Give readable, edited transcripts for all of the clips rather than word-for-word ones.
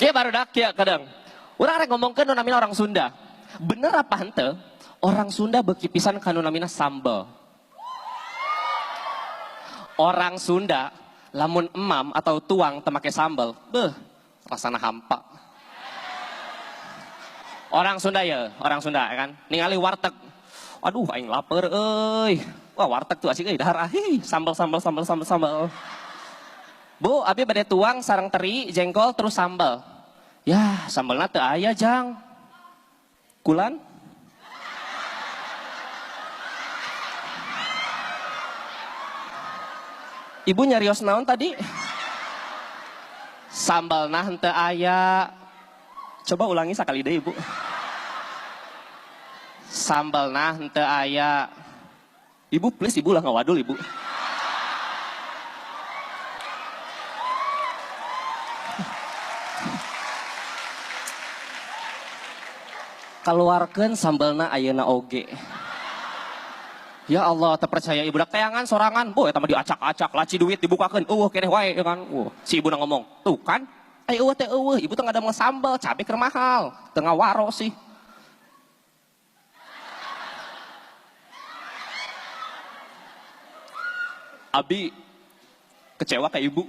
Kieu barudak kieu kadang. Urang rek ngomongkeun nu namina orang Sunda. Bener apa henteu? Orang Sunda beuki pisan ka nu namina sambel. Orang Sunda lamun emam atau tuang teu make sambel, beuh, rasana hampa. Orang Sunda ya, orang Sunda ya kan, ningali warteg. Aduh, aing lapar euy. Wah, warteg tuh asik euy, dahar ah, hi, sambel sambel sambel sambel sambel. Bu, abi bade tuang sareng teri, jengkol terus sambel. Ya, sambelna teu aya, Jang. Kulan? Ibu nyarios naon tadi? Sambelna henteu aya. Coba ulangi sakali deui, Ibu. Sambelna henteu aya. Ibu please, ibu lah ngawadul, Ibu. Keluarkan sambelna ayeuna oge. Ya Allah, terpercaya ibu dak teangan sorangan, boy eta mah diacak-acak, laci duit dibukakeun, eueuh keneh wae ya kan. Wuh, si ibu ngomong, tuh kan, ai eueuh teh eueuh, ibu teh ngadamel sambel, cabe keur mahal, teu ngawaro sih. Abi kecewa ke ibu.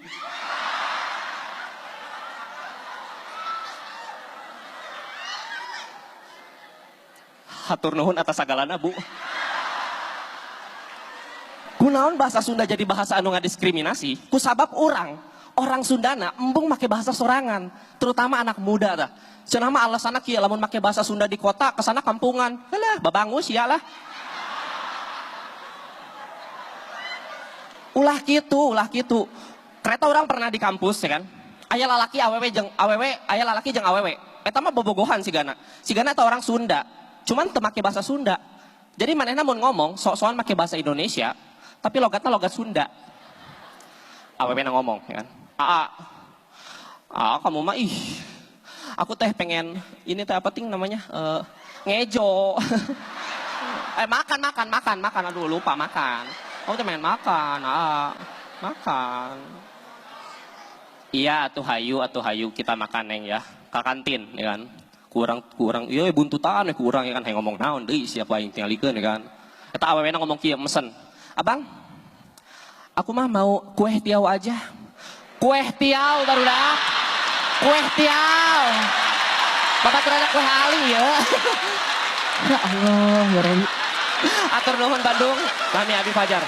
Hatur nuhun atas sagalana, Bu. Kunaon bahasa Sunda jadi bahasa anu ngadiskriminasi? Kusabab orang Sundana embung make bahasa sorangan, terutama anak muda tah. Cenah mah alasanna kieu lamun make bahasa Sunda di kota kesana kampungan. Halah, babangus ya lah. Ulah kitu, ulah kitu. Kereta orang pernah di kampus ya kan. Aya lalaki awewe jeung awewe, aya lalaki jeung awewe. Eta mah bobogohan sigana. Sigana eta orang Sunda. Cuman teu make bahasa Sunda. Jadi manehna mun ngomong sok-sokan make bahasa Indonesia, tapi logatna logat Sunda. Awewe na ngomong ya kan. Aa, aa kamu mah ih. Aku teh pengen ini teh apa ting namanya? Ngejo. Makan makan makan makan, aduh lupa makan. Aku teh pengen makan, aa, makan. Iya atuh hayu kita makan neng ya, ke kantin ya kan. Kurang iya buntutan ya kurang ya kan, hayang ngomong naon deui siapa yang tingalikeun ya kan. Eta awewe na ngomong kieu mesen. Abang, aku mah mau kue tiaw aja. Kue tiaw barudak. Kue tiaw. Bapak tuh ada kue ali ya. Ya Allah, ya Rabbi. Atur nuhun Bandung, kami Abi Fajar.